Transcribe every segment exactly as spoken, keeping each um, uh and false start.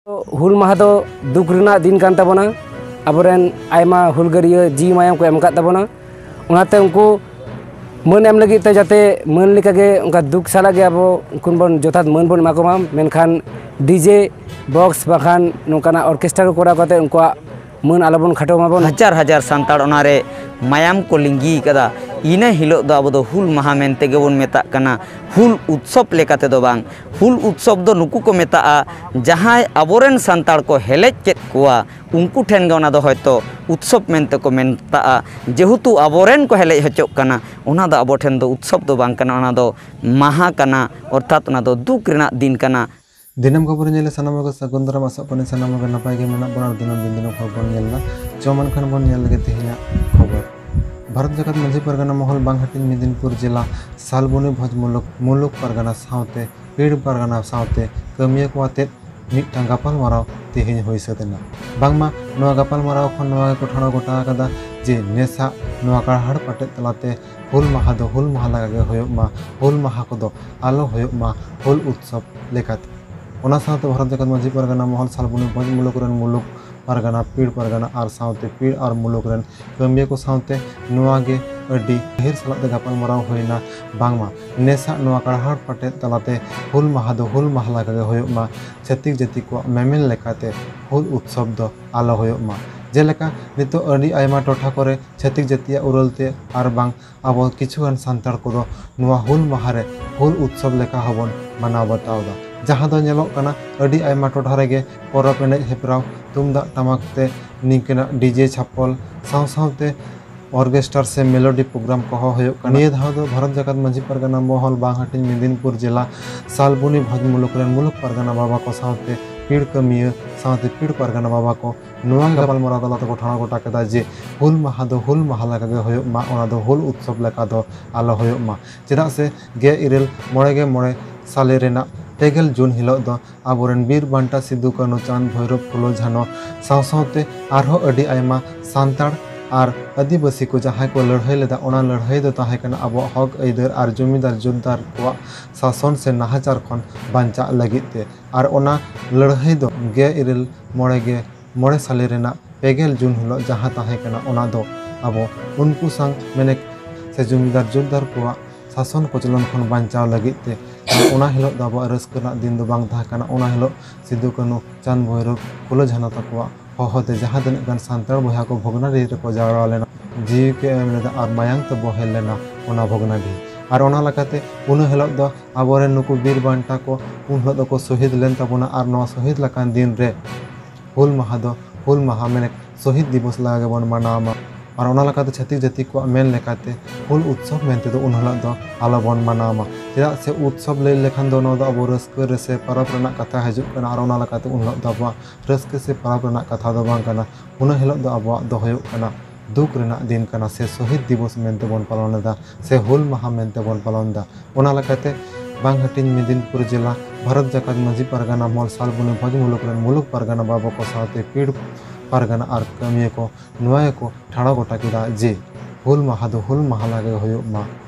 ᱦᱩᱞ ᱢᱟᱦᱟ ᱫᱚ ᱫᱩᱠ ᱨᱮᱱᱟᱜ ᱫᱤᱱ ᱠᱟᱱ ᱛᱟᱵᱚᱱᱟ᱾ ᱟᱵᱚᱨᱮᱱ ᱟᱭᱢᱟ ᱦᱩᱞᱜᱟᱹᱨᱤᱭᱟᱹ ᱡᱤᱣᱤ ᱢᱟᱭᱟᱢ ᱠᱚ ᱮᱢ ᱟᱠᱟᱫ ᱛᱟᱵᱚᱱᱟ᱾ ᱚᱱᱟᱛᱮ ᱩᱱᱠᱩ ᱢᱟᱹᱱ ᱮᱢ ᱞᱟᱹᱜᱤᱫ ᱛᱮ ᱡᱟᱛᱮ ᱢᱟᱹᱱ ᱞᱮᱠᱟᱜᱮ ᱚᱱᱠᱟ ᱫᱩᱠ ᱥᱟᱞᱟᱜ ᱜᱮ ᱟᱵᱚ ᱩᱱᱠᱩ ᱵᱚᱱ ᱡᱚᱛᱷᱟᱛ ᱢᱟᱹᱱ ᱵᱚᱱ ᱮᱢᱟ ᱠᱚᱢᱟ, ᱢᱮᱱᱠᱷᱟᱱ ᱰᱤᱡᱮ ᱵᱚᱠᱥ ᱵᱟᱠᱷᱟᱱ ᱱᱚᱝᱠᱟᱱᱟᱜ ᱚᱨᱠᱮᱥᱴᱟᱨ ᱠᱚ ᱠᱚᱨᱟᱣ ᱠᱟᱛᱮ ᱩᱱᱠᱩᱣᱟᱜ ᱢᱟᱹᱱ ᱟᱞᱚᱵᱚᱱ ᱠᱷᱟᱴᱚ ᱢᱟᱵᱚᱱ᱾ ᱦᱟᱡᱟᱨ ᱦᱟᱡᱟᱨ ᱥᱟᱱᱛᱟᱲ ᱚᱱᱟᱨᱮ ᱢᱟᱭᱟᱢ ᱠᱚ ᱞᱤᱸᱜᱤ ᱠᱟᱫᱟ᱾ ᱤᱱᱟᱹ ᱦᱤᱞᱳᱜ ᱫᱚ ᱟᱵᱚ ᱫᱚ ᱦᱩᱞ ᱢᱟᱦᱟ ᱢᱮᱱᱛᱮ ᱜᱮᱵᱚᱱ ᱢᱮᱛᱟᱜ ᱠᱟᱱᱟ, ᱦᱩᱞ ᱩᱛᱥᱚᱵᱽ ᱞᱮᱠᱟ ᱛᱮᱫᱚ ᱵᱟᱝ᱾ ᱦᱩᱞ ᱩᱛᱥᱚᱵᱽ ᱫᱚ ᱱᱩᱠᱩ ᱠᱚ ᱢᱮᱛᱟᱜᱼᱟ, ᱡᱟᱦᱟᱸᱭ ᱟᱵᱚᱨᱮᱱ ᱥᱟᱱᱛᱟᱲ ᱠᱚ ᱦᱮᱞᱮᱡ ᱠᱮᱫ ᱠᱚᱣᱟ, ᱩᱱᱠᱩ ᱴᱷᱮᱱ ᱜᱮ ᱚᱱᱟ ᱫᱚ ᱦᱚᱭᱛᱳ ᱩᱛᱥᱚᱵᱽ ᱢᱮᱱᱛᱮ ᱠᱚ ᱢᱮᱛᱟᱜᱼᱟ᱾ ᱡᱮᱦᱮᱛᱩ ᱟᱵᱚᱨᱮᱱ ᱠᱚ ᱦᱮᱞᱮᱡ ᱦᱚᱪᱚᱜ ᱠᱟᱱᱟ, ᱚᱱᱟ ᱫᱚ ᱟᱵᱚ ᱴᱷᱮᱱ ᱫᱚ ᱩᱛᱥᱚᱵᱽ ᱫᱚ ᱵᱟᱝ ᱠᱟᱱᱟ, ᱚᱱᱟ ᱫᱚ ᱢᱟᱦᱟ ᱠᱟᱱᱟ, ᱚᱨᱛᱷᱟᱛ ᱚᱱᱟ ᱫᱚ ᱫᱩᱠ ᱨᱮᱱᱟᱜ ᱫᱤᱱ ᱠᱟᱱᱟ᱾ ᱫᱤᱱᱟᱹᱢ ᱠᱷᱚᱵᱚᱨ ᱧᱮᱞ ᱥᱟᱱᱟᱢ ᱠᱚ ᱥᱟᱹᱜᱩᱱ ᱫᱟᱨᱟᱢ, ᱟᱥᱚᱜ ᱠᱟᱹᱱᱟᱹᱧ ᱥᱟᱱᱟᱢ ᱠᱚ ᱱᱟᱯᱟᱭ ᱜᱮ ᱢᱮᱱᱟᱜ ᱵᱚᱱᱟ᱾ ᱟᱨ ᱫᱤᱱᱟᱹᱢ ᱫᱤᱱ ᱫᱤᱱᱟᱹᱢ ᱠᱷᱚᱵᱚᱨ ᱵᱚᱱ ᱧᱮᱞ ᱮᱫᱟ᱾ ᱪᱚ ᱢᱮᱱᱠᱷᱟᱱ ᱵᱚᱱ ᱧᱮᱞ ᱞᱮᱜᱮ ᱛᱮᱦᱮᱧᱟᱜ ᱠᱷᱚᱵᱚᱨ᱾ ᱵᱷᱟᱨᱚᱛ ᱡᱟᱠᱟᱛ ᱢᱟᱹᱡᱷᱤ ᱯᱟᱨᱜᱟᱱᱟ ᱢᱚᱦᱚᱞ ᱵᱟᱝᱦᱟᱴᱤᱧ ᱢᱮᱫᱤᱱᱯᱩᱨ ᱡᱮᱞᱟ ᱥᱟᱞᱵᱚᱱᱤ ᱵᱷᱚᱸᱡᱽ ᱢᱩᱞᱩᱠ, ᱢᱩᱞᱩᱠ ᱯᱟᱨᱜᱟᱱᱟ ᱥᱟᱶᱛᱮ ᱯᱤᱲ ᱯᱟᱨᱜᱟᱱᱟ ᱥᱟᱶᱛᱮ ᱠᱟᱹᱢᱤᱭᱟᱹ ᱠᱚ ᱟᱛᱮᱫ ᱢᱤᱫᱴᱟᱝ ᱜᱟᱯᱟᱞᱢᱟᱨᱟᱣ ᱛᱮᱦᱮᱧ ᱦᱩᱭ ᱥᱟᱹᱛ ᱮᱱᱟ᱾ ᱵᱟᱝᱢᱟ ᱱᱚᱣᱟ ᱜᱟᱯᱟᱞᱢᱟᱨᱟᱣ ᱠᱷᱚᱱ ᱱᱚᱣᱟ ᱜᱮᱠᱚ ᱴᱷᱟᱲᱚ ᱜᱚᱴᱟ ᱟᱠᱟᱫᱟ ᱡᱮ ᱱᱮᱥᱟᱜ ᱱᱚᱣᱟ ᱠᱟᱲᱦᱟᱲ ᱯᱟᱴᱮᱫ ᱛᱟᱞᱟᱛᱮ ᱦᱩᱞ ᱢᱟᱦᱟ ᱫᱚ ᱦᱩᱞ ᱢᱟᱦᱟ ᱞᱮᱠᱟᱜᱮ ᱦᱩᱭᱩᱜ ᱢᱟ, ᱦᱩᱞ ᱢᱟᱦᱟ ᱠᱚᱫᱚ ᱟᱞᱚ ᱦᱩᱭᱩᱜ ᱢᱟ ᱦᱩᱞ ᱩᱛᱥᱚᱵᱽ ᱞᱮᱠᱟᱛᱮ᱾ ᱚᱱᱟ ᱥᱟᱶᱛᱮ ᱵᱷᱟᱨᱚᱛ ᱡᱟᱠᱟᱛ ᱢᱟᱹᱡᱷᱤ ᱯᱟᱨᱜᱟᱱᱟ ᱢᱚᱦᱚᱞ ᱥᱟᱞᱵᱚᱱᱤ ᱵᱷᱚᱸᱡᱽ ᱢᱩᱞᱩᱠ ᱨᱮᱱ ᱢᱩᱞᱩᱠ ᱯᱟᱨᱜᱟᱱᱟ, ᱯᱤᱲ ᱯᱟᱨᱜᱟᱱᱟ ᱟᱨ ᱥᱟᱶᱛᱮ ᱯᱤᱲ ᱟᱨ ᱢᱩᱞᱩᱠ ᱨᱮᱱ ᱠᱟᱹᱢᱤᱭᱟᱹ ᱠᱚ ᱥᱟᱶᱛᱮ ᱱᱚᱣᱟ ᱜᱮ ᱟᱹᱰᱤ ᱜᱟᱹᱦᱤᱨ ᱥᱟᱞᱟᱜ ᱛᱮ ᱜᱟᱯᱟᱞᱢᱟᱨᱟᱣ ᱦᱩᱭᱱᱟ᱾ ᱵᱟᱝᱢᱟ ᱱᱮᱥᱟᱜ ᱱᱚᱣᱟ ᱠᱟᱲᱦᱟᱲ ᱯᱟᱴᱮᱫ ᱛᱟᱞᱟᱛᱮ ᱦᱩᱞ ᱢᱟᱦᱟ ᱫᱚ ᱦᱩᱞ ᱢᱟᱦᱟ ᱞᱮᱠᱟᱜᱮ ᱦᱩᱭᱩᱜ ᱢᱟ, ᱪᱷᱟᱹᱛᱤᱠ ᱡᱟᱹᱛᱤ ᱠᱚᱣᱟᱜ ᱢᱮᱢᱮᱱ ᱞᱮᱠᱟᱛᱮ ᱦᱩᱞ ᱩᱛᱥᱚᱵᱽ ᱫᱚ ᱟᱞᱚ ᱦᱩᱭᱩᱜ ᱢᱟ᱾ ᱡᱮᱞᱮᱠᱟ ᱱᱤᱛᱚᱜ ᱟᱹᱰᱤ ᱟᱭᱢᱟ ᱴᱚᱴᱷᱟ ᱠᱚᱨᱮ ᱪᱷᱟᱹᱛᱤᱠ ᱡᱟᱹᱛᱤᱭᱟᱜ ᱩᱨᱟᱹᱞ ᱛᱮ ᱟᱨ ᱵᱟᱝ ᱟᱵᱚ ᱠᱤᱪᱷᱩᱜᱟᱱ ᱥᱟᱱᱛᱟᱲ ᱠᱚᱫᱚ ᱱᱚᱣᱟ ᱦᱩᱞ ᱢᱟᱦᱟ ᱨᱮ ᱦᱩᱞ ᱩᱛᱥᱚᱵᱽ ᱞᱮᱠᱟ ᱦᱚᱸᱵᱚᱱ ᱢᱟᱱᱟᱣ ᱵᱟᱛᱟᱣ ᱮᱫᱟ᱾ ᱡᱟᱦᱟᱸ ᱫᱚ ᱧᱮᱞᱚᱜ ᱠᱟᱱᱟ ᱟᱹᱰᱤ ᱟᱭᱢᱟ ᱴᱚᱴᱷᱟ ᱨᱮᱜᱮ ᱯᱚᱨᱚᱵᱽ ᱮᱱᱮᱡ ᱦᱮᱯᱨᱟᱣ, ᱛᱩᱢᱫᱟᱜ ᱴᱟᱢᱟᱠ ᱛᱮ ᱱᱤᱝᱠᱟᱹᱱᱟᱜ ᱰᱤᱡᱮ ᱪᱷᱟᱯᱚᱞ ᱥᱟᱶ ᱥᱟᱶᱛᱮ ᱚᱨᱜᱮᱥᱴᱟᱨ ᱥᱮ ᱢᱮᱞᱳᱰᱤ ᱯᱨᱳᱜᱨᱟᱢ ᱠᱚᱦᱚᱸ ᱦᱩᱭᱩᱜ ᱠᱟᱱᱟ᱾ ᱱᱤᱭᱟᱹ ᱫᱷᱟᱣ ᱫᱚ ᱵᱷᱟᱨᱚᱛ ᱡᱟᱠᱟᱛ ᱢᱟᱹᱡᱷᱤ ᱯᱟᱨᱜᱟᱱᱟ ᱢᱚᱦᱚᱞ ᱵᱟᱝᱦᱟᱴᱤᱧ ᱢᱮᱫᱤᱱᱯᱩᱨ ᱡᱮᱞᱟ ᱥᱟᱞᱵᱚᱱᱤ ᱵᱷᱚᱸᱡᱽ ᱢᱩᱞᱩᱠ ᱨᱮᱱ ᱢᱩᱞᱩᱠ ᱯᱟᱨᱜᱟᱱᱟ ᱵᱟᱵᱟ ᱠᱚ ᱥᱟᱶᱛᱮ ᱯᱤᱲ ᱠᱟᱹᱢᱤᱭᱟᱹ ᱥᱟᱶᱛᱮ ᱯᱤᱲ ᱯᱟᱨᱜᱟᱱᱟ ᱵᱟᱵᱟ ᱠᱚ ᱱᱚᱣᱟ ᱜᱟᱯᱟᱞᱢᱟᱨᱟᱣ ᱛᱟᱞᱟ ᱛᱮᱠᱚ ᱴᱷᱟᱲᱚ ᱜᱚᱴᱟ ᱠᱮᱫᱟ ᱡᱮ ᱦᱩᱞ ᱢᱟᱦᱟ ᱫᱚ ᱦᱩᱞ ᱢᱟᱦᱟ ᱞᱮᱠᱟᱜᱮ ᱦᱩᱭᱩᱜ ᱢᱟ, ᱚᱱᱟ ᱫᱚ ᱦᱩᱞ ᱩᱛᱥᱚᱵᱽ ᱞᱮᱠᱟ ᱫᱚ ᱟᱞᱚ ᱦᱩᱭᱩᱜ ᱢᱟ᱾ ᱪᱮᱫᱟᱜ ᱥᱮ ᱜᱮᱞ ᱤᱨᱟᱹᱞ ᱢᱚᱬᱮ ᱜᱮ ᱢᱚᱬᱮ ᱥᱟᱞᱮ ᱨᱮᱱᱟᱜ ᱯᱮᱜᱮᱞ ᱡᱩᱱ ᱦᱤᱞᱳᱜ ᱫᱚ ᱟᱵᱚᱨᱮᱱ ᱵᱤᱨ ᱵᱟᱱᱴᱟ ᱥᱤᱫᱩ, ᱠᱟᱹᱱᱩ, ᱪᱟᱸᱫᱽ, ᱵᱷᱳᱭᱨᱳᱵ, ᱯᱷᱩᱞᱳ, ᱡᱷᱟᱱᱚ ᱥᱟᱶ ᱥᱟᱶᱛᱮ ᱟᱨᱦᱚᱸ ᱟᱹᱰᱤ ᱟᱭᱢᱟ ᱥᱟᱱᱛᱟᱲ ᱟᱨ ᱟᱹᱫᱤᱵᱟᱹᱥᱤ ᱠᱚ ᱡᱟᱦᱟᱸᱭ ᱠᱚ ᱞᱟᱹᱲᱦᱟᱹᱭ ᱞᱮᱫᱟ, ᱚᱱᱟ ᱞᱟᱹᱲᱦᱟᱹᱭ ᱫᱚ ᱛᱟᱦᱮᱸ ᱠᱟᱱᱟ ᱟᱵᱚᱣᱟᱜ ᱦᱚᱠ ᱟᱹᱭᱫᱟᱹᱨ ᱟᱨ ᱡᱚᱢᱤᱫᱟᱨ ᱡᱳᱛᱫᱟᱨ ᱠᱚᱣᱟᱜ ᱥᱟᱥᱚᱱ ᱥᱮ ᱱᱟᱦᱟᱪᱟᱨ ᱠᱷᱚᱱ ᱵᱟᱧᱪᱟᱜ ᱞᱟᱹᱜᱤᱫ ᱛᱮ᱾ ᱟᱨ ᱚᱱᱟ ᱞᱟᱹᱲᱦᱟᱹᱭ ᱫᱚ ᱜᱮᱞ ᱤᱨᱟᱹᱞ ᱢᱚᱬᱮ ᱜᱮ ᱢᱚᱬᱮ ᱥᱟᱞᱮ ᱨᱮᱱᱟᱜ ᱯᱮ ᱜᱮᱞ ᱡᱩᱱ ᱦᱤᱞᱳᱜ ᱡᱟᱦᱟᱸ ᱛᱟᱦᱮᱸ ᱠᱟᱱᱟ, ᱚᱱᱟ ᱫᱚ ᱟᱵᱚ ᱩᱱᱠᱩ ᱥᱟᱝ ᱢᱮᱱᱮᱠ ᱥᱮ ᱡᱚᱢᱤᱫᱟᱨ ᱡᱳᱛᱫᱟᱨ ᱠᱚᱣᱟᱜ ᱥᱟᱥᱚᱱ ᱠᱚᱪᱞᱚᱱ ᱠᱷᱚᱱ ᱵᱟᱧᱪᱟᱣ ᱞᱟᱹᱜᱤᱫ ᱛᱮ᱾ ᱟᱨ ᱚᱱᱟ ᱦᱤᱞᱳᱜ ᱫᱚ ᱟᱵᱚᱣᱟᱜ ᱨᱟᱹᱥᱠᱟᱹ ᱨᱮᱱᱟᱜ ᱫᱤᱱ ᱫᱚ ᱵᱟᱝ ᱛᱟᱦᱮᱸ ᱠᱟᱱᱟ᱾ ᱚᱱᱟ ᱦᱤᱞᱳᱜ ᱥᱤᱫᱩ, ᱠᱟᱹᱱᱦᱩ, ᱪᱟᱸᱫᱽ, ᱵᱷᱳᱭᱨᱳᱵ, ᱯᱷᱩᱞᱳ, ᱡᱷᱟᱱᱚ ᱛᱟᱠᱚᱣᱟᱜ ᱦᱚᱦᱚᱛᱮ ᱡᱟᱦᱟᱸ ᱛᱤᱱᱟᱹᱜ ᱜᱟᱱ ᱥᱟᱱᱛᱟᱲ ᱵᱚᱭᱦᱟ ᱠᱚ ᱵᱷᱚᱜᱽᱱᱟᱰᱤ ᱨᱮᱠᱚ ᱡᱟᱣᱨᱟ ᱞᱮᱱᱟ, ᱡᱤᱣᱤ ᱠᱚ ᱮᱢ ᱞᱮᱫᱟ ᱟᱨ ᱢᱟᱭᱟᱝ ᱛᱮ ᱵᱚᱦᱮᱞ ᱞᱮᱱᱟ ᱚᱱᱟ ᱵᱷᱚᱜᱽᱱᱟᱰᱤ᱾ ᱟᱨ ᱚᱱᱟ ᱞᱮᱠᱟᱛᱮ ᱩᱱᱟᱹ ᱦᱤᱞᱳᱜ ᱫᱚ ᱟᱵᱚᱨᱮᱱ ᱱᱩᱠᱩ ᱵᱤᱨ ᱵᱟᱱᱴᱟ ᱠᱚ ᱩᱱ ᱦᱤᱞᱳᱜ ᱫᱚᱠᱚ ᱥᱚᱦᱤᱫ ᱞᱮᱱ ᱛᱟᱵᱚᱱᱟ᱾ ᱟᱨ ᱱᱚᱣᱟ ᱥᱚᱦᱤᱫ ᱞᱮᱠᱟᱱ ᱫᱤᱱ ᱨᱮ ᱦᱩᱞ ᱢᱟᱦᱟ ᱫᱚ ᱦᱩᱞ ᱢᱟᱦᱟ ᱢᱮᱱᱮ ᱥᱚᱦᱤᱫ ᱫᱤᱵᱚᱥ ᱞᱮᱠᱟ ᱜᱮᱵᱚᱱ ᱢᱟᱱᱟᱣ ᱢᱟ᱾ ᱟᱨ ᱚᱱᱟ ᱞᱮᱠᱟᱛᱮ ᱪᱷᱟᱹᱛᱤᱠ ᱡᱟᱹᱛᱤ ᱠᱚᱣᱟᱜ ᱢᱮᱱ ᱞᱮᱠᱟᱛᱮ ᱦᱩᱞ ᱩᱛᱥᱚᱵᱽ ᱢᱮᱱᱛᱮ ᱫᱚ ᱩᱱ ᱦᱤᱞᱳᱜ ᱫᱚ ᱟᱞᱚᱵᱚᱱ ᱢᱟᱱᱟᱣ ᱢᱟ᱾ ᱪᱮᱫᱟᱜ ᱥᱮ ᱩᱛᱥᱚᱵᱽ ᱞᱟᱹᱭ ᱞᱮᱠᱷᱟᱱ ᱫᱚ ᱱᱚᱣᱟ ᱫᱚ ᱟᱵᱚ ᱨᱟᱹᱥᱠᱟᱹ ᱨᱮ ᱥᱮ ᱯᱚᱨᱚᱵᱽ ᱨᱮᱱᱟᱜ ᱠᱟᱛᱷᱟ ᱦᱤᱡᱩᱜ ᱠᱟᱱᱟ᱾ ᱟᱨ ᱚᱱᱟ ᱞᱮᱠᱟᱛᱮ ᱩᱱ ᱦᱤᱞᱳᱜ ᱫᱚ ᱟᱵᱚᱣᱟᱜ ᱨᱟᱹᱥᱠᱟᱹ ᱥᱮ ᱯᱚᱨᱚᱵᱽ ᱨᱮᱱᱟᱜ ᱠᱟᱛᱷᱟ ᱫᱚ ᱵᱟᱝ ᱠᱟᱱᱟ᱾ ᱩᱱᱟᱹ ᱦᱤᱞᱳᱜ ᱫᱚ ᱟᱵᱚᱣᱟᱜ ᱫᱚ ᱦᱩᱭᱩᱜ ᱠᱟᱱᱟ ᱫᱩᱠ ᱨᱮᱱᱟᱜ ᱫᱤᱱ ᱠᱟᱱᱟ ᱥᱮ ᱥᱚᱦᱤᱫ ᱫᱤᱵᱚᱥ ᱢᱮᱱᱛᱮ ᱵᱚᱱ ᱯᱟᱞᱚᱱ ᱮᱫᱟ ᱥᱮ ᱦᱩᱞ ᱢᱟᱦᱟ ᱢᱮᱱᱛᱮ ᱵᱚᱱ ᱯᱟᱞᱚᱱ ᱮᱫᱟ᱾ ᱚᱱᱟ ᱞᱮᱠᱟᱛᱮ ᱵᱟᱝ ᱦᱟᱹᱴᱤᱧ ᱢᱮᱫᱤᱱᱯᱩᱨ ᱡᱮᱞᱟ, ᱵᱷᱟᱨᱚᱛ ᱡᱟᱠᱟᱛ ᱢᱟᱹᱡᱷᱤ ᱯᱟᱨᱜᱟᱱᱟ ᱢᱚᱞ, ᱥᱟᱞᱵᱚᱱᱤ ᱵᱷᱚᱸᱡᱽ ᱢᱩᱞᱩᱠ ᱨᱮᱱ ᱢᱩᱞᱩᱠ ᱯᱟᱨᱜᱟᱱᱟ ᱵᱟᱵᱟ ᱠᱚ ᱥᱟᱶᱛᱮ ᱯᱤᱲ ᱯᱟᱨᱜᱟᱱᱟ ᱟᱨ ᱠᱟᱹᱢᱤᱭᱟᱹ ᱠᱚ ᱱᱚᱣᱟ ᱜᱮᱠᱚ ᱴᱷᱟᱲᱚ ᱜᱚᱴᱟ ᱠᱮᱫᱟ ᱡᱮ ᱦᱩᱞ ᱢᱟᱦᱟ ᱫᱚ ᱦᱩᱞ ᱢᱟᱦᱟ ᱞᱮᱠᱟ ᱜᱮ ᱦᱩᱭᱩᱜ ᱢᱟ,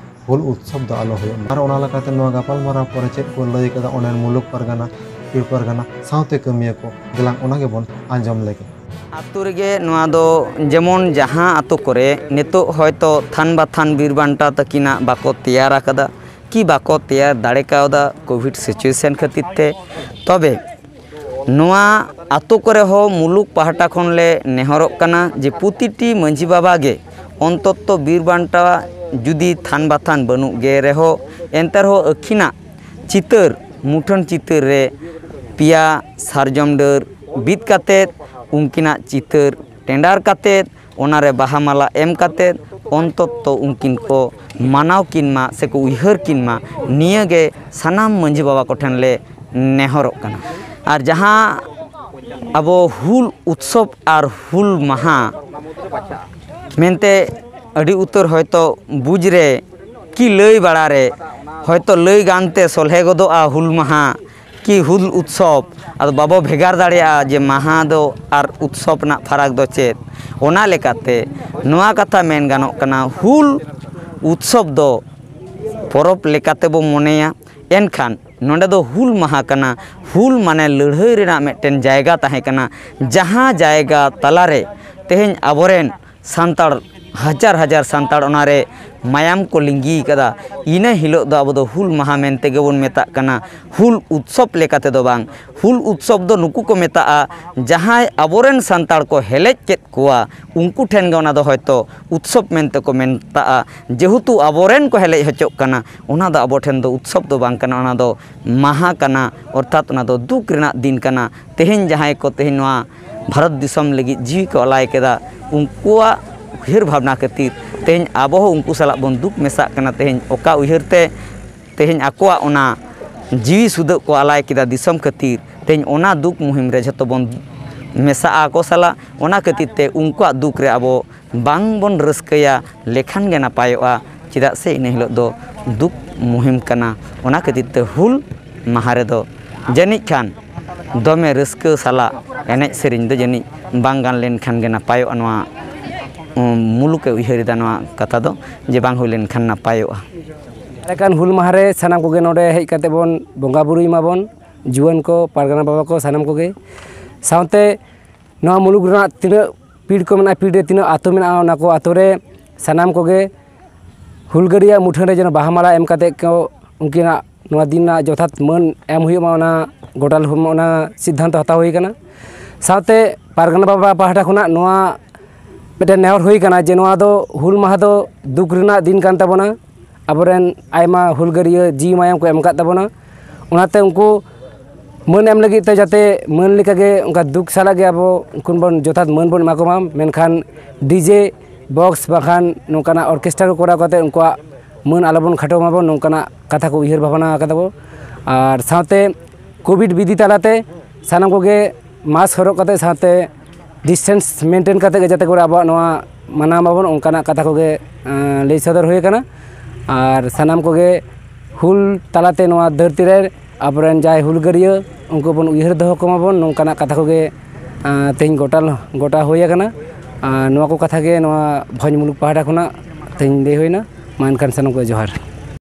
ᱦᱩᱞ ᱩᱛᱥᱚᱵᱽ ᱫᱚ ᱟᱞᱚ ᱦᱩᱭᱩᱜ ᱢᱟ᱾ ᱟᱨ ᱚᱱᱟ ᱞᱮᱠᱟᱛᱮ ᱱᱚᱣᱟ ᱜᱟᱯᱟᱞᱢᱟᱨᱟᱣ ᱯᱚᱨᱮ ᱪᱮᱫ ᱠᱚ ᱞᱟᱹᱭ ᱠᱟᱫᱟ ᱚᱸᱰᱮᱱ ᱢᱩᱞᱩᱠ ᱯᱟᱨᱜᱟᱱᱟ, ᱯᱤᱲ ᱯᱟᱨᱜᱟᱱᱟ ᱥᱟᱶᱛᱮ ᱠᱟᱹᱢᱤᱭᱟᱹ ᱠᱚ, ᱫᱮᱞᱟᱝ ᱚᱱᱟ ᱜᱮᱵᱚᱱ ᱟᱸᱡᱚᱢ ᱞᱮᱜᱮ᱾ ᱟᱛᱳ ᱨᱮᱜᱮ ᱱᱚᱣᱟ ᱫᱚ ᱡᱮᱢᱚᱱ ᱡᱟᱦᱟᱸ ᱟᱛᱳ ᱠᱚᱨᱮ ᱱᱤᱛᱚᱜ ᱦᱚᱭᱛᱚ ᱛᱷᱟᱱ ᱵᱟᱛᱷᱟᱱ ᱵᱤᱨ ᱵᱟᱱᱴᱟ ᱛᱟᱹᱠᱤᱱᱟᱜ ᱵᱟᱠᱚ ᱛᱮᱭᱟᱨ ᱟᱠᱟᱫᱟ ᱠᱤ ᱵᱟᱠᱚ ᱛᱮᱭᱟᱨ ᱫᱟᱲᱮ ᱠᱟᱣᱫᱟ ᱠᱳᱵᱷᱤᱰ ᱥᱤᱪᱩᱭᱮᱥᱚᱱ ᱠᱷᱟᱹᱛᱤᱨ ᱛᱮ, ᱛᱚᱵᱮ ᱱᱚᱣᱟ ᱟᱛᱳ ᱠᱚᱨᱮ ᱦᱚᱸ ᱢᱩᱞᱩᱠ ᱯᱟᱦᱴᱟ ᱠᱷᱚᱱ ᱞᱮ ᱱᱮᱦᱚᱨᱚᱜ ᱠᱟᱱᱟ ᱡᱮ ᱯᱨᱚᱛᱤᱴᱤ ᱢᱟᱹᱡᱷᱤ ᱵᱟᱵᱟ ᱜᱮ ᱚᱱᱛᱚᱛᱚ ᱵᱤᱨ ᱵᱟᱱᱴᱟ ᱡᱩᱫᱤ ᱛᱷᱟᱱ ᱵᱟᱛᱷᱟᱱ ᱵᱟᱹᱱᱩᱜ ᱜᱮ ᱨᱮᱦᱚᱸ, ᱮᱱᱛᱮ ᱨᱮᱦᱚᱸ ᱟᱹᱠᱤᱱᱟᱜ ᱪᱤᱛᱟᱹᱨ, ᱢᱩᱴᱷᱟᱹᱱ ᱪᱤᱛᱟᱹᱨ ᱨᱮ ᱯᱮᱭᱟ ᱥᱟᱨᱡᱚᱢ ᱰᱟᱹᱨ ᱵᱤᱫ ᱠᱟᱛᱮᱫ, ᱩᱱᱠᱤᱱᱟᱜ ᱪᱤᱛᱟᱹᱨ ᱴᱮᱸᱰᱟᱨ ᱠᱟᱛᱮᱫ, ᱚᱱᱟᱨᱮ ᱵᱟᱦᱟ ᱢᱟᱞᱟ ᱮᱢ ᱠᱟᱛᱮᱫ, ᱚᱱᱛᱚᱛᱚ ᱩᱱᱠᱤᱱ ᱠᱚ ᱢᱟᱱᱟᱣ ᱠᱤᱱ ᱢᱟ ᱥᱮᱠᱚ ᱩᱭᱦᱟᱹᱨ ᱠᱤᱱ ᱢᱟ, ᱱᱤᱭᱟᱹ ᱜᱮ ᱥᱟᱱᱟᱢ ᱢᱟᱹᱡᱷᱤ ᱵᱟᱵᱟ ᱠᱚᱴᱷᱮᱱ ᱞᱮ ᱱᱮᱦᱚᱨᱚᱜ ᱠᱟᱱᱟ᱾ ᱟᱨ ᱡᱟᱦᱟᱸ ᱟᱵᱚ ᱦᱩᱞ ᱩᱛᱥᱚᱵᱽ ᱟᱨ ᱦᱩᱞ ᱢᱟᱦᱟ ᱢᱮᱱᱛᱮ ᱟᱹᱰᱤ ᱩᱛᱟᱹᱨ ᱦᱚᱭᱛᱚ ᱵᱩᱡᱽ ᱨᱮ ᱠᱤ ᱞᱟᱹᱭ ᱵᱟᱲᱟ ᱨᱮ ᱦᱚᱭᱛᱚ ᱞᱟᱹᱭ ᱜᱟᱱᱛᱮ ᱥᱚᱞᱦᱮ ᱜᱚᱫᱚᱜᱼᱟ ᱦᱩᱞ ᱢᱟᱦᱟ, ᱠᱤ ᱦᱩᱞ ᱩᱛᱥᱚᱵᱽ, ᱟᱫᱚ ᱵᱟᱵᱚ ᱵᱷᱮᱜᱟᱨ ᱫᱟᱲᱮᱭᱟᱜᱼᱟ ᱡᱮ ᱢᱟᱦᱟ ᱫᱚ ᱟᱨ ᱩᱛᱥᱚᱵᱽ ᱨᱮᱱᱟᱜ ᱯᱷᱟᱨᱟᱠ ᱫᱚ ᱪᱮᱫ᱾ ᱚᱱᱟ ᱞᱮᱠᱟᱛᱮ ᱱᱚᱣᱟ ᱠᱟᱛᱷᱟ ᱢᱮᱱ ᱜᱟᱱᱚᱜ ᱠᱟᱱᱟ, ᱦᱩᱞ ᱩᱛᱥᱚᱵᱽ ᱫᱚ ᱯᱚᱨᱚᱵᱽ ᱞᱮᱠᱟᱛᱮ ᱵᱚ ᱢᱚᱱᱮᱭᱟ, ᱮᱱᱠᱷᱟᱱ ᱱᱚᱰᱮ ᱫᱚ ᱦᱩᱞ ᱢᱟᱦᱟ ᱠᱟᱱᱟ᱾ ᱦᱩᱞ ᱢᱟᱱᱮ ᱞᱟᱹᱲᱦᱟᱹᱭ ᱨᱮᱱᱟᱜ ᱢᱤᱫᱴᱮᱱ ᱡᱟᱭᱜᱟ ᱛᱟᱦᱮᱸ ᱠᱟᱱᱟ, ᱡᱟᱦᱟᱸ ᱡᱟᱭᱜᱟ ᱛᱟᱞᱟᱨᱮ ᱛᱮᱦᱮᱧ ᱟᱵᱚᱨᱮᱱ ᱥᱟᱱᱛᱟᱲ, ᱦᱟᱡᱟᱨ ᱦᱟᱡᱟᱨ ᱥᱟᱱᱛᱟᱲ ᱚᱱᱟᱨᱮ ᱢᱟᱭᱟᱢ ᱠᱚ ᱞᱤᱸᱜᱤ ᱠᱟᱫᱟ᱾ ᱤᱱᱟᱹ ᱦᱤᱞᱳᱜ ᱫᱚ ᱟᱵᱚ ᱫᱚ ᱦᱩᱞ ᱢᱟᱦᱟ ᱢᱮᱱᱛᱮ ᱜᱮᱵᱚᱱ ᱢᱮᱛᱟᱜ ᱠᱟᱱᱟ, ᱦᱩᱞ ᱩᱛᱥᱚᱵᱽ ᱞᱮᱠᱟ ᱛᱮᱫᱚ ᱵᱟᱝ᱾ ᱦᱩᱞ ᱩᱛᱥᱚᱵᱽ ᱫᱚ ᱱᱩᱠᱩ ᱠᱚ ᱢᱮᱛᱟᱜᱼᱟ, ᱡᱟᱦᱟᱸᱭ ᱟᱵᱚᱨᱮᱱ ᱥᱟᱱᱛᱟᱲ ᱠᱚ ᱦᱮᱞᱮᱡ ᱠᱮᱫ ᱠᱚᱣᱟ, ᱩᱱᱠᱩ ᱴᱷᱮᱱ ᱜᱮ ᱚᱱᱟ ᱫᱚ ᱦᱚᱭᱛᱳ ᱩᱛᱥᱚᱵᱽ ᱢᱮᱱᱛᱮ ᱠᱚ ᱢᱮᱛᱟᱜᱼᱟ᱾ ᱡᱮᱦᱮᱛᱩ ᱟᱵᱚᱨᱮᱱ ᱠᱚ ᱦᱮᱞᱮᱡ ᱦᱚᱪᱚᱜ ᱠᱟᱱᱟ, ᱚᱱᱟ ᱫᱚ ᱟᱵᱚ ᱴᱷᱮᱱ ᱫᱚ ᱩᱛᱥᱚᱵᱽ ᱫᱚ ᱵᱟᱝ ᱠᱟᱱᱟ, ᱚᱱᱟ ᱫᱚ ᱢᱟᱦᱟ ᱠᱟᱱᱟ, ᱚᱨᱛᱷᱟᱛ ᱚᱱᱟ ᱫᱚ ᱫᱩᱠ ᱨᱮᱱᱟᱜ ᱫᱤᱱ ᱠᱟᱱᱟ᱾ ᱛᱮᱦᱮᱧ ᱡᱟᱦᱟᱸᱭ ᱠᱚ ᱛᱮᱦᱮᱧ ᱱᱚᱣᱟ ᱵᱷᱟᱨᱚᱛ ᱫᱤᱥᱚᱢ ᱞᱟᱹᱜᱤᱫ ᱡᱤᱣᱤ ᱠᱚ ᱟᱞᱟᱭ ᱠᱮᱫᱟ, ᱩᱱᱠᱩᱣᱟᱜ ᱩᱭᱦᱟᱹᱨ ᱵᱷᱟᱵᱽᱱᱟ ᱠᱷᱟᱹᱛᱤᱨ ᱛᱮᱦᱮᱧ ᱟᱵᱚ ᱦᱚᱸ ᱩᱱᱠᱩ ᱥᱟᱞᱟᱜ ᱵᱚᱱ ᱫᱩᱠ ᱢᱮᱥᱟᱜ ᱠᱟᱱᱟ᱾ ᱛᱮᱦᱮᱧ ᱚᱠᱟ ᱩᱭᱦᱟᱹᱨ ᱛᱮ ᱛᱮᱦᱮᱧ ᱟᱠᱚᱣᱟᱜ ᱚᱱᱟ ᱡᱤᱣᱤ ᱥᱩᱫᱷᱟᱹᱜ ᱠᱚ ᱟᱞᱟᱭ ᱠᱮᱫᱟ ᱫᱤᱥᱚᱢ ᱠᱷᱟᱹᱛᱤᱨ, ᱛᱮᱦᱮᱧ ᱚᱱᱟ ᱫᱩᱠ ᱢᱩᱦᱤᱢ ᱨᱮ ᱡᱷᱚᱛᱚ ᱵᱚᱱ ᱢᱮᱥᱟᱜᱼᱟ ᱟᱠᱚ ᱥᱟᱞᱟᱜ᱾ ᱚᱱᱟ ᱠᱷᱟᱹᱛᱤᱨ ᱛᱮ ᱩᱱᱠᱩᱣᱟᱜ ᱫᱩᱠ ᱨᱮ ᱟᱵᱚ ᱵᱟᱝ ᱵᱚᱱ ᱨᱟᱹᱥᱠᱟᱹᱭᱟ ᱞᱮᱠᱷᱟᱱ ᱜᱮ ᱱᱟᱯᱟᱭᱚᱜᱼᱟ, ᱪᱮᱫᱟᱜ ᱥᱮ ᱤᱱᱟᱹ ᱦᱤᱞᱳᱜ ᱫᱚ ᱫᱩᱠ ᱢᱩᱦᱤᱢ ᱠᱟᱱᱟ᱾ ᱚᱱᱟ ᱠᱷᱟᱹᱛᱤᱨ ᱛᱮ ᱦᱩᱞ ᱢᱟᱦᱟ ᱨᱮᱫᱚ ᱡᱟᱹᱱᱤᱡ ᱠᱷᱟᱱ ᱫᱚᱢᱮ ᱨᱟᱹᱥᱠᱟᱹ ᱥᱟᱞᱟᱜ ᱮᱱᱮᱡ ᱥᱮᱨᱮᱧ ᱫᱚ ᱡᱟᱹᱱᱤᱡ ᱵᱟᱝ ᱜᱟᱱ ᱞᱮᱱᱠᱷᱟᱱ ᱜᱮ ᱱᱟᱯᱟᱭᱚᱜᱼᱟ᱾ ᱱᱚᱣᱟ, ᱩᱸ, ᱢᱩᱞᱩᱠᱮ ᱩᱭᱦᱟᱹᱨ ᱮᱫᱟ ᱱᱚᱣᱟ ᱠᱟᱛᱷᱟ ᱫᱚ, ᱡᱮ ᱵᱟᱝ ᱦᱩᱭ ᱞᱮᱱᱠᱷᱟᱱ ᱱᱟᱯᱟᱭᱚᱜᱼᱟ᱾ ᱮᱱᱠᱷᱟᱱ ᱦᱩᱞ ᱢᱟᱦᱟ ᱨᱮ ᱥᱟᱱᱟᱢ ᱠᱚᱜᱮ ᱱᱚᱰᱮ ᱦᱮᱡ ᱠᱟᱛᱮ ᱵᱚᱱ ᱵᱚᱸᱜᱟ ᱵᱩᱨᱩᱭ ᱢᱟᱵᱚᱱ, ᱡᱩᱣᱟᱹᱱ ᱠᱚ, ᱯᱟᱨᱜᱟᱱᱟ ᱵᱟᱵᱟ ᱠᱚ, ᱥᱟᱱᱟᱢ ᱠᱚᱜᱮ᱾ ᱥᱟᱶᱛᱮ ᱱᱚᱣᱟ ᱢᱩᱞᱩᱠ ᱨᱮᱱᱟᱜ ᱛᱤᱱᱟᱹᱜ ᱯᱤᱲ ᱠᱚ ᱢᱮᱱᱟᱜᱼᱟ, ᱯᱤᱲ ᱨᱮ ᱛᱤᱱᱟᱹᱜ ᱟᱹᱛᱩ ᱢᱮᱱᱟᱜᱼᱟ, ᱚᱱᱟ ᱠᱚ ᱟᱹᱛᱩ ᱨᱮ ᱥᱟᱱᱟᱢ ᱠᱚᱜᱮ ᱦᱩᱞᱜᱟᱹᱨᱤᱭᱟᱹ ᱢᱩᱴᱷᱟᱹᱱ ᱨᱮ ᱡᱮᱱᱚ ᱵᱟᱦᱟ ᱢᱟᱞᱟ ᱮᱢ ᱠᱟᱛᱮ ᱠᱚ ᱩᱱᱠᱤᱱᱟᱜ ᱱᱚᱣᱟ ᱫᱤᱱ ᱨᱮᱱᱟᱜ ᱡᱚᱛᱷᱟᱛ ᱢᱟᱹᱱ ᱮᱢ ᱦᱩᱭᱩᱜ ᱢᱟ, ᱚᱱᱟ ᱜᱚᱴᱟ, ᱚᱱᱟ ᱥᱤᱫᱽᱫᱷᱟᱱᱛᱚ ᱦᱟᱛᱟᱣ ᱦᱩᱭ ᱟᱠᱟᱱᱟ᱾ ᱥᱟᱶᱛᱮ ᱯᱟᱨᱜᱟᱱᱟ ᱵᱟᱵᱟ ᱯᱟᱦᱴᱟ ᱠᱷᱚᱱᱟᱜ ᱱᱚᱣᱟ ᱢᱤᱫᱴᱮᱱ ᱱᱮᱦᱚᱨ ᱦᱩᱭ ᱟᱠᱟᱱᱟ ᱡᱮ ᱱᱚᱣᱟ ᱫᱚ ᱦᱩᱞ ᱢᱟᱦᱟ ᱫᱚ ᱫᱩᱠ ᱨᱮᱱᱟᱜ ᱫᱤᱱ ᱠᱟᱱ ᱛᱟᱵᱚᱱᱟ, ᱟᱵᱚᱨᱮᱱ ᱟᱭᱢᱟ ᱦᱩᱞᱜᱟᱹᱨᱤᱭᱟᱹ ᱡᱤᱣᱤ ᱢᱟᱭᱟᱢ ᱠᱚ ᱮᱢ ᱟᱠᱟᱫ ᱛᱟᱵᱚᱱᱟ᱾ ᱚᱱᱟᱛᱮ ᱩᱱᱠᱩ ᱢᱟᱹᱱ ᱮᱢ ᱞᱟᱹᱜᱤᱫ ᱛᱮ ᱡᱟᱛᱮ ᱢᱟᱹᱱ ᱞᱮᱠᱟᱜᱮ ᱚᱱᱠᱟ ᱫᱩᱠ ᱥᱟᱞᱟᱜ ᱜᱮ ᱟᱵᱚ ᱩᱱᱠᱩ ᱵᱚᱱ ᱡᱚᱛᱷᱟᱛ ᱢᱟᱹᱱ ᱵᱚᱱ ᱮᱢᱟ ᱠᱚᱢᱟ, ᱢᱮᱱᱠᱷᱟᱱ ᱰᱤᱡᱮ ᱵᱚᱠᱥ ᱵᱟᱠᱷᱟᱱ ᱱᱚᱝᱠᱟᱱᱟᱜ ᱚᱨᱠᱮᱥᱴᱟᱨ ᱠᱚ ᱠᱚᱨᱟᱣ ᱠᱟᱛᱮ ᱩᱱᱠᱩᱣᱟᱜ ᱢᱟᱹᱱ ᱟᱞᱚᱵᱚᱱ ᱠᱷᱟᱴᱚ ᱢᱟᱵᱚᱱ, ᱱᱚᱝᱠᱟᱱᱟᱜ ᱠᱟᱛᱷᱟ ᱠᱚ ᱩᱭᱦᱟᱹᱨ ᱵᱷᱟᱵᱽᱱᱟ ᱟᱠᱟᱫᱟ ᱵᱚ᱾ ᱟᱨ ᱥᱟᱶᱛᱮ ᱠᱳᱵᱷᱤᱰ ᱵᱤᱫᱷᱤ ᱛᱟᱞᱟᱛᱮ ᱥᱟᱱᱟᱢ ᱠᱚᱜᱮ ᱢᱟᱥᱠ ᱦᱚᱨᱚᱜ ᱠᱟᱛᱮ ᱥᱟᱶᱛᱮ ᱰᱤᱥᱴᱮᱱᱥ ᱢᱮᱱᱴᱮᱱ ᱠᱟᱛᱮ ᱜᱮ ᱡᱟᱛᱮ ᱠᱚᱨᱮ ᱟᱵᱚᱣᱟᱜ ᱱᱚᱣᱟ ᱢᱟᱱᱟᱣ ᱢᱟᱵᱚᱱ, ᱚᱱᱠᱟᱱᱟᱜ ᱠᱟᱛᱷᱟ ᱠᱚᱜᱮ, ᱮᱸ, ᱞᱟᱹᱭ ᱥᱚᱫᱚᱨ ᱦᱩᱭ ᱟᱠᱟᱱᱟ᱾ ᱟᱨ ᱥᱟᱱᱟᱢ ᱠᱚᱜᱮ ᱦᱩᱞ ᱛᱟᱞᱟᱛᱮ ᱱᱚᱣᱟ ᱫᱷᱟᱹᱨᱛᱤ ᱨᱮ ᱟᱵᱚᱨᱮᱱ ᱡᱟᱦᱟᱸᱭ ᱦᱩᱞᱜᱟᱹᱨᱭᱟᱹ, ᱩᱱᱠᱩ ᱵᱚᱱ ᱩᱭᱦᱟᱹᱨ ᱫᱚᱦᱚ ᱠᱚᱢᱟ ᱵᱚᱱ᱾ ᱱᱚᱝᱠᱟᱱᱟᱜ ᱠᱟᱛᱷᱟ ᱠᱚᱜᱮ, ᱟᱸ, ᱛᱮᱦᱮᱧ ᱜᱚᱴᱟ, ᱜᱚᱴᱟ ᱦᱩᱭ ᱟᱠᱟᱱᱟ᱾ ᱟᱨ ᱱᱚᱣᱟ ᱠᱚ ᱠᱟᱛᱷᱟ ᱜᱮ ᱱᱚᱣᱟ ᱵᱷᱚᱸᱡᱽ ᱢᱩᱞᱩᱠ ᱯᱟᱦᱴᱟ ᱠᱷᱚᱱᱟᱜ ᱛᱮᱦᱮᱧ ᱞᱟᱹᱭ ᱦᱩᱭᱱᱟ᱾ ᱢᱟ ᱮᱱᱠᱷᱟᱱ ᱥᱟᱱᱟᱢ ᱠᱚ ᱡᱚᱦᱟᱨ᱾